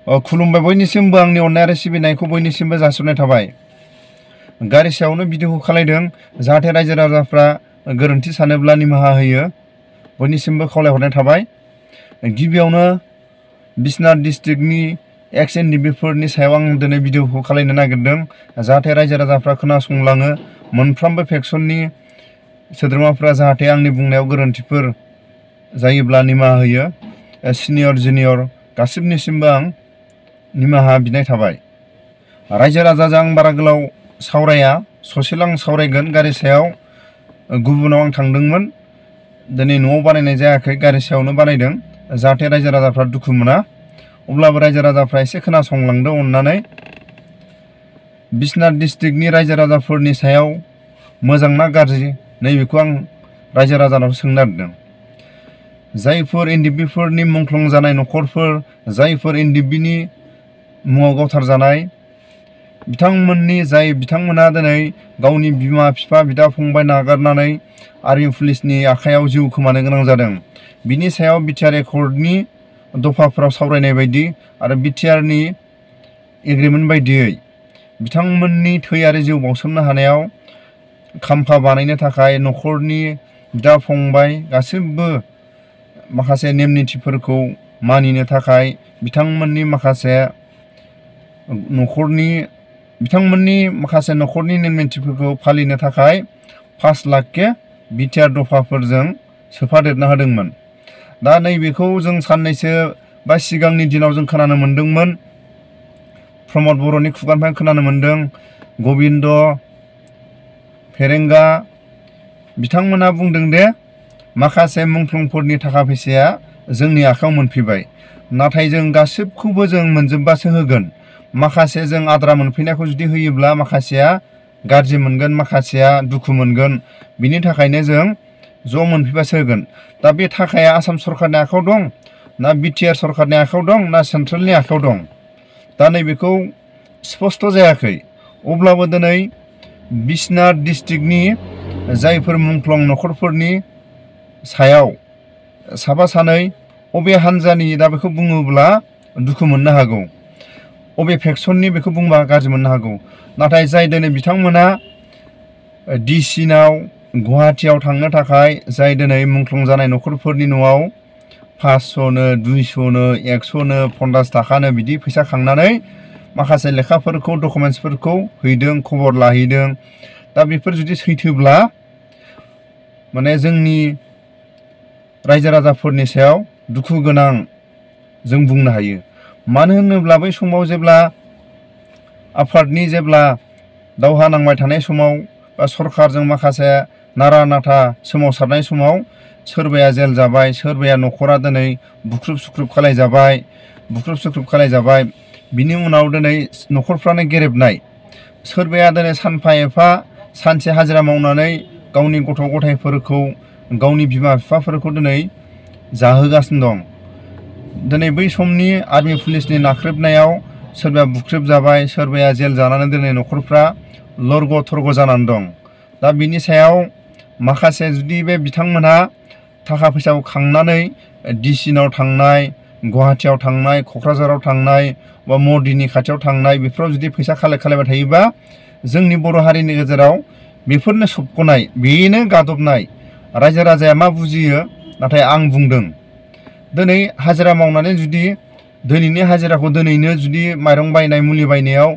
खुलुमबाय बयनिसिमबो आंनि अननाय आरो सिबिनायखौ बयनिसिमबो जासिहरनाय थाबाय। गारि सायावनो भिडिअखौ खालायदों जाहाथे रायजो राजाफ्रा गोरोन्थि सानोब्ला निमाहा होयो। बयनिसिमबो खावलायहरनाय थाबाय। गिबियावनो बिसनाथ डिस्ट्रिक्टनि एक्स एनडिबिफोरनि सायाव आं दिनै भिडिअखौ खालायनो नागिरदों जाहाथे रायजो राजाफ्रा खोनासंलाङो। मोनफ्रोमबो फेक्सननि सोद्रोमाफ्रा जाहाथे आंनि बुंनायाव गोरोन्थिफोर जायोब्ला निमाहा होयो। सिनियर जुनियर गासिबनिसिमबो आं निमाहा बिनाय थाबाय। रायजो राजाजों आं बारा गोलाव सावराया, ससेल' आं सावरायगोन। गारि सायाव गुबुनाव आं थांदोंमोन, दिनै न'आव बानायनाय जायाखै, गारि सायावनो बानायदों जाहाथे रायजो राजाफ्रा दुखु मोना। अब्लाबो रायजो राजाफ्रा एसे खोनासंलांदो अननानै। बिसनाथ डिस्ट्रिक्टनि रायजो राजाफोरनि सायाव मोजां ना गाज्रि नैबेखौ आं रायजो राजानाव सोंनो नागिरदों। जायफोर एनडिबिफोरनि मुंख्लं जानाय न'खरफोर, जायफोर एनडिबिनि मुङाव गावथारजानाय बिथांमोना दिनै गावनि बिमा बिफा बिदा फंबाय नागारनानै आर्मि पुलिसनि आखायाव जिउ खोमानो गोनां जादों। बिनि सायाव बिटिआर एकर्डनि दफाफ्राव सावरायनाय बायदि आरो बिटिआरनि एग्रिमेन्ट बायदियै बिथांमोननि थै आरो जिउ बाउसोमनो हानायाव खाम्फा बानायनो थाखाय न'खरनि बिदा फंबाय गासिबो माखासे नेम निथिफोरखौ मानिनो थाखाय बिथांमोननि माखासे न'खरनि नेम निथिफोरखौ फालिनो थाखाय 5 लाख बिटिआर दफाफोरजों सोफादेरना होदोंमोन। दा नैबेखौ जों साननैसो बा सिगांनि दिनाव जों खोनानो मोन्दोंमोन, प्रमद बर'नि खुगानिफ्राय खोनानो मोन्दों। गबिन्द फेरेंगा बिथांमोना बुंदों दे माखासे मुंख्लंफोरनि थाखा फैसाया जोंनि आखायाव मोनफैबाय, नाथाय जों गासिबखौबो जों मोनजोबबासो होगोन। माखासे जों आद्रा मोनफैनायखौ जुदि होयोब्ला माखासेया गाज्रि मोनगोन, माखासेया दुखु मोनगोन। बिनि थाखायनो जों ज' मोनफैबासो होगोन। दा बे थाखाया आसाम सरकारनि आखायाव दं ना बिटिआर सरकारनि आखायाव दं ना सेन्ट्रेलनि आखायाव दं, दा नैबेखौ स्पस्ट' जायाखै। अब्लाबो दिनै बिसनाथ डिस्ट्रिक्टनि जायफोर मुंख्लं न'खरफोरनि सायाव साफा सानै अबे हान्जानि, दा बेखौ बुङोब्ला दुखु मोननो हागौ, अबे फेक्सननि बेखौ बुंबा गाज्रि मोननो हागौ। नाथाय जाय दिनै बिथांमोना डिसिनाव गुवाहाटियाव थांनो थाखाय जाय दिनै मुंख्लं जानाय न'खरफोरनि न'आव 500नो 200नो 100नो 50 थाखानो बिदि फैसा खांनानै माखासे लेखाफोरखौ डकुमेन्टसफोरखौ हैदों, खबर लाहैदों। दा बेफोर जुदि सैथोब्ला माने जोंनि रायजो राजाफोरनि सायाव दुखु गोनां जों बुंनो हायो। मानो होनोब्ला बै समाव जेब्ला आफादनि दावहा नांबाय थानाय समाव बा सरकारजों माखासे नारा नाथा सोमावसारनाय समाव सोरबाया जेल जाबाय, सोरबाया न'खरा दिनै बुख्रुब सुख्रुब खालायजाबाय। बिनि उनाव दिनै न'खरफ्रानो गेरेबनाय। सोरबाया दिनै सानफा एफा सानसे हाजिरा मावनानै गावनि गथ' गथायफोरखौ, गावनि बिमा बिफाफोरखौ दिनै जाहोगासिनो दं। दिनै बै समनि आर्मि पुलिसनि नाख्रेबनायाव सोरबाया बुख्रेब जाबाय, सोरबाया जेल जानानै दिनै न'खरफ्रा लरग' थरग' जानानै दं। दा बिनि सायाव माखासे जुदि बे बिथांमोनहा थाखा फैसाखौ खांनानै डिसिनाव थांनाय, गुवाहाटियाव थांनाय, क'क्राझाराव थांनाय बा मदिनि खाथियाव थांनाय, बेफोराव जुदि फैसा खालायबाय थायोबा जोंनि बर' हारिनि गेजेराव बेफोरनो सोबख'नाय, बेनो गादबनाय। रायजो राजाया मा बुजियो? नाथाय आं बुंदों दिनै हाजिरा मावनानै जुदि दिनैनि हाजिराखौ दिनैनो जुदि माइरं बायनाय, मुलि बायनायाव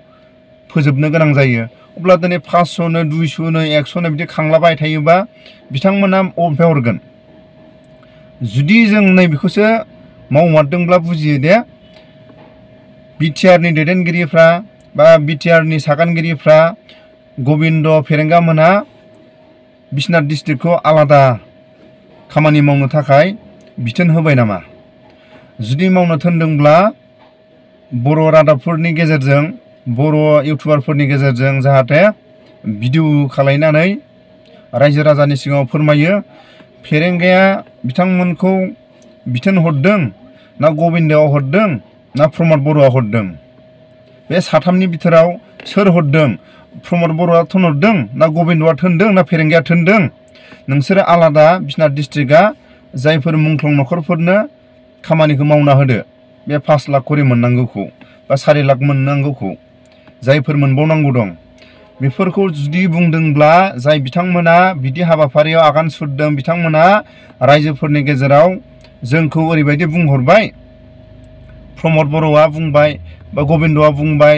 फोजोबनो गोनां जायो, अब्ला दिनै 500नो 200नो 100नो बिदि खांलाबाय थायोबा बिथांमोना अबेनिफ्राय हरगोन? जुदि जों नैबेखौसो मावमारदोंब्ला बुजियो दे बिटिआरनि दैदेनगिरिफ्रा बा बिटिआरनि सागानगिरिफ्रा गबिन्द फेरेंगा मोनहा बिसनाथ डिस्ट्रिक्टखौ आलादा खामानि मावनो थाखाय बिथोन होबाय नामा? जुदि मावनो थिनदोंब्ला बर' रादाबफोरनि गेजेरजों, बर' इउटुबारफोरनि गेजेरजों जाहाथे भिडिअ खालायनानै रायजो राजानि सिगाङाव फोरमायो फेरेंगाया बिथांमोनखौ बिथोन हरदों ना गबिन्दआ हरदों ना प्रमद बर'आ हरदों। बे साथामनि बिथोराव सोर हरदों? प्रमद बर'आ थोनहरदों ना गबिन्दआ थोनदों ना फेरेंगाया थोनदों? नोंसोरो आलादा बिसनाथ डिस्ट्रिक्टआ जायफोर मुंख्लं न'खरफोरनो खामानिखौ मावना होदो बे 5 लाख करि मोननांगौखौ। बा 4 लाख मोननांगौखौ जायफोर मोनबावनांगौ दं बेफोरखौ जुदि बुंदोंब्ला जाय बिथांमोना बिदि हाबाफारियाव आगान सुरदों बिथांमोना रायजोफोरनि गेजेराव जोंखौ ओरैबायदि बुंहरबाय प्रमद बर'आ बुंबाय बा गबिन्दआ बुंबाय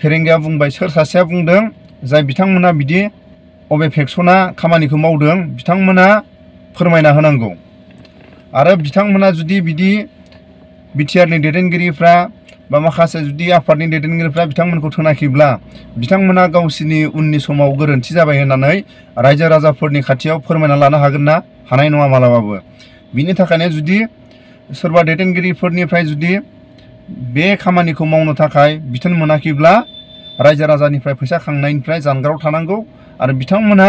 फेरेंगाया बुंबाय सोर सासेया बुंदों जाय बिथांमोना बिदि अबे फेक्सना खामानिखौ मावदों बिथांमोना फोरमायना होनांगौ आरो बिथांमोना जुदि बिदि बिटिआरनि दैदेनगिरिफ्रा बा माखासे जुदि आफादनि दैदेनगिरिफ्रा बिथांमोनखौ थोनाखैब्ला बिथांमोना गावसिनि उननि समाव गोरोन्थि जाबाय होननानै रायजो राजाफोरनि खाथियाव फोरमायना लानो हागोन ना हानाय नङा मालाबाबो बिनि थाखायनो जुदि सोरबा दैदेनगिरिफोरनिफ्राय जुदि बे खामानिखौ मावनो थाखाय बिथोन मोनाखैब्ला रायजो राजानिफ्राय फैसा खांनायनिफ्राय जानगाराव थानांगौ आरो बिथांमोना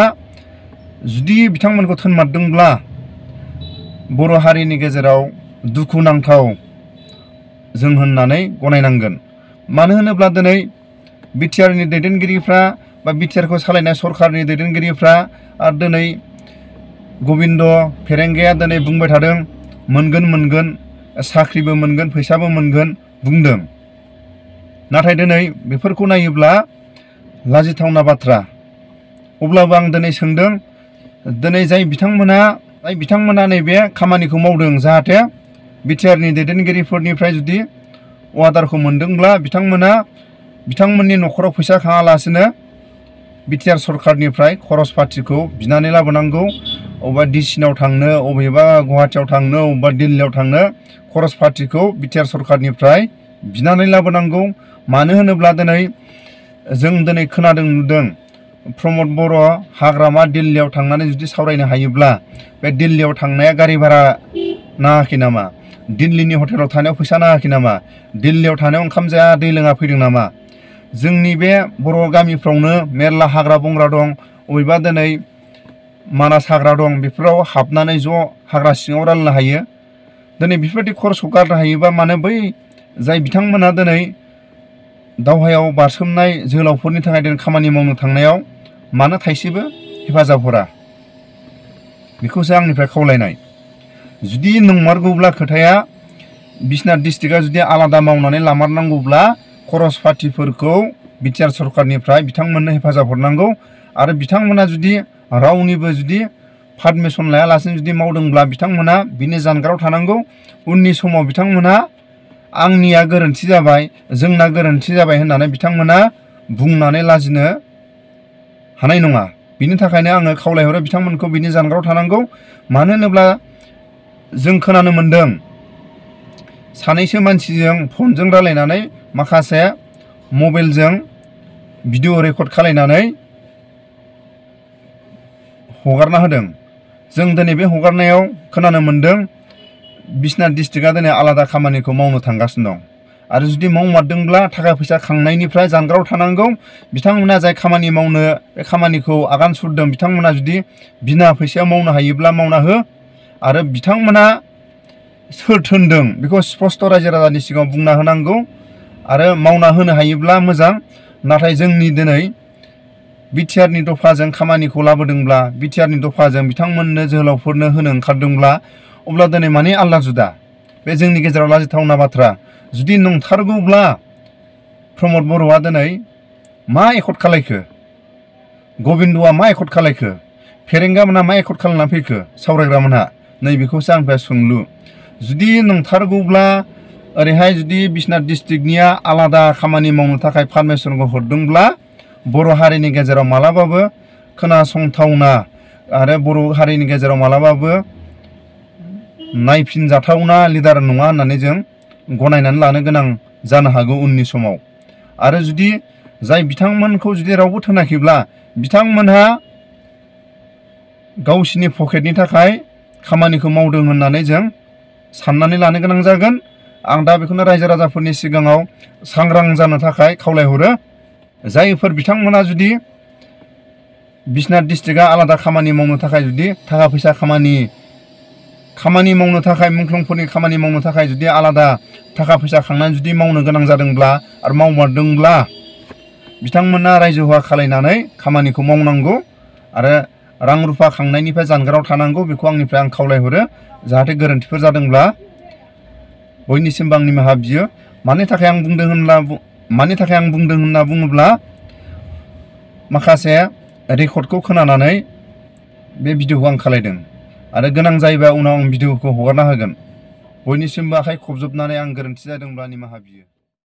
जुदि बिथांमोनखौ थोनमारदोंब्ला बर' हारिनि गेजेराव दुखुनांथाव जों होननानै गनायनांगोन मानो होनोब्ला दिनै बिटिआरनि दैदेनगिरिफ्रा बा बिटिआरखौ सालायनाय सरकारनि दैदेनगिरिफ्रा आरो दिनै गबिन्द फेरेंगाया दिनै बुंबाय थादों मोनगोन साख्रिबो मोनगोन फैसाबो मोनगोन बुंदों नाथाय दिनै बेफोरखौ नायोब्ला लाजिथावना बाथ्रा अब्लाबो आं दिनै सोंदों दिनै जाय बिथांमोना नैबे खामानिखौ मावदों जाहाथे बिटिआरनि दैदेनगिरिफोरनिफ्राय जुदि अर्डारखौ मोनदोंब्ला बिथांमोननि न'खराव फैसा खाङालासिनो बिटिआर सरकारनिफ्राय खरस पातिखौ बिनानै लाबोनांगौ अबेबा डिसिनाव थांनो अबेबा गुवाहाटियाव थांनो अबेबा दिल्लीयाव थांनो खरस पातिखौ बिटिआर सरकारनिफ्राय बिनानै लाबोनांगौ मानो होनोब्ला जों दिनै खोनादों नुदों प्रमद बर' हाग्रामा दिल्लीयाव थांनानै जुदि सावरायनो हायोब्ला बे दिल्लीयाव थांनाया गारि भारा नाङाखै नामा दिल्लीनि हटेलाव थानायाव फैसा नाङाखै नामा दिल्लीयाव थानायाव ओंखाम जाया दै लोङा फैदों नामा जोंनि बे बर' गामिफ्रावनो मेरला हाग्रा बंग्रा दं अबेबा दिनै मानास हाग्रा दं बेफोराव हाबनानै ज' हाग्रा सिङाव राननो हायो दिनै बेफोरबायदि खरसखौ गारनो हायोबा मानो बै जाय बिथांमोना दिनै दावहायाव बारसोमनाय जोहोलावफोरनि थाखाय दिनै खामानि मावनो थांनायाव मानो थाइसेबो हेफाजाब हरा बेखौसो आंनिफ्राय खावलायनाय जुदि नंमारगौब्ला खोथाया बिश्वनाथ डिस्ट्रिक्टआ जुदि आलादा मावनानै लामारनांगौब्ला खरस पातिफोरखौ बिटिआर सरकारनिफ्राय बिथांमोननो हेफाजाब हरनांगौ आरो बिथांमोना जुदि रावनिबो जुदि पारमिसन लायालासेनो जुदि मावदोंब्ला बिथांमोना बिनि जानगाराव थानांगौ उननि समाव बिथांमोना आंनिया गोरोन्थि जाबाय जोंना गोरोन्थि जाबाय होननानै बिथांमोना बुंनानै लाजिनो हानाय नङा बिनि थाखायनो आङो खावलायहरो बिथांमोनखौ बिनि जानगाराव थानांगौ मानो होनोब्ला जों खोनानो मोन्दों सानैसो मानसिजों फनजों रायलायनानै माखासे मबाइलजों भिडिअ रेकर्ड खालायनानै हगारना होदों जों दिनै बे हगारनायाव खोनानो मोन्दों बिश्वनाथ डिस्ट्रिक्टआ दिनै आलादा खामानिखौ मावनो थांगासिनो दं आरो जुदि मावमारदोंब्ला थाखा फैसा खांनायनिफ्राय जानगाराव थानांगौ बिथांमोना जाय खामानि मावनो बे खामानिखौ आगान सुरदों बिथांमोना जुदि बिना फैसायाव मावनो हायोब्ला मावना हो आरो बिथांमोना सोर थोनदों बेखौ स्पष्ट रायजो राजानि सिगाङाव बुंना होनांगौ आरो मावना होनो हायोब्ला मोजां नाथाय जोंनि दिनै बिटिआरनि दफाजों खामानिखौ लाबोदोंब्ला बिटिआरनि दफाजों बिथांमोननो जोहोलावफोरनो होनो ओंखारदोंब्ला अब्ला दिनै माने आलदा जुदा बे जोंनि गेजेराव लाजिथावना बाथ्रा जुदि नंथारगौब्ला प्रमद बर'आ दिनै मा एकर्ड खालायखो गबिन्दआ मा एकर्ड खालायखो फेरेंगामोना मा एकर्ड खालामना फैखो सावरायग्रामोनहा नैबेखौसो आंनिफ्राय सोंलु जुदि नंथारगौब्ला ओरैहाय जुदि बिश्वनाथ डिस्ट्रिक्टनिया आलादा खामानि मावनो थाखाय पारमिसनखौ हरदोंब्ला बर' हारिनि गेजेराव मालाबाबो खोनासंथावना आरो बर' हारिनि गेजेराव मालाबाबो नायफिनजाथावना लिडार नङा होननानै जों गनायनानै लानो गोनां जानो हागौ उननि समाव आरो जुदि जाय बिथांमोनखौ जुदि रावबो थोनाखैब्ला बिथांमोनहा गावसिनि पकेटनि थाखाय खामानिखौ मावदों होननानै जों साननानै लानो गोनां जागोन आं दा बेखौनो रायजो राजाफोरनि सिगाङाव सांग्रां जानो थाखाय खावलायहरो जायफोर बिथांमोना जुदि बिश्वनाथ डिस्ट्रिक्टआ आलादा खामानि मावनो थाखाय जुदि थाखा फैसा खामानि मावनो थाखाय मुंख्लंफोरनि खामानि मावनो थाखाय जुदि आलादा थाखा फैसा खांनानै जुदि मावनो गोनां जादोंब्ला आरो मावमारदोंब्ला बिथांमोना रायजोहुवा खालायनानै खामानिखौ मावनांगौ आरो रां रुफा खांनायनिफ्राय जानगाराव थानांगौ बेखौ आंनिफ्राय आं खावलायहरो जाहाथे गोरोन्थिफोर जादोंब्ला बयनिसिमबो आं निमाहा बियो मानि थाखाय आं बुंदों होनना बुङोब्ला माखासे रेकर्डखौ खोनानानै बे भिडिअखौ आं खालायदों आरो गोनां जायोबा उनाव आं भिडिअखौ हगारना होगोन। बयनिसिमबो आखाइ खबजबनानै आं गोरोन्थि जादोंब्ला निमाहा बियो।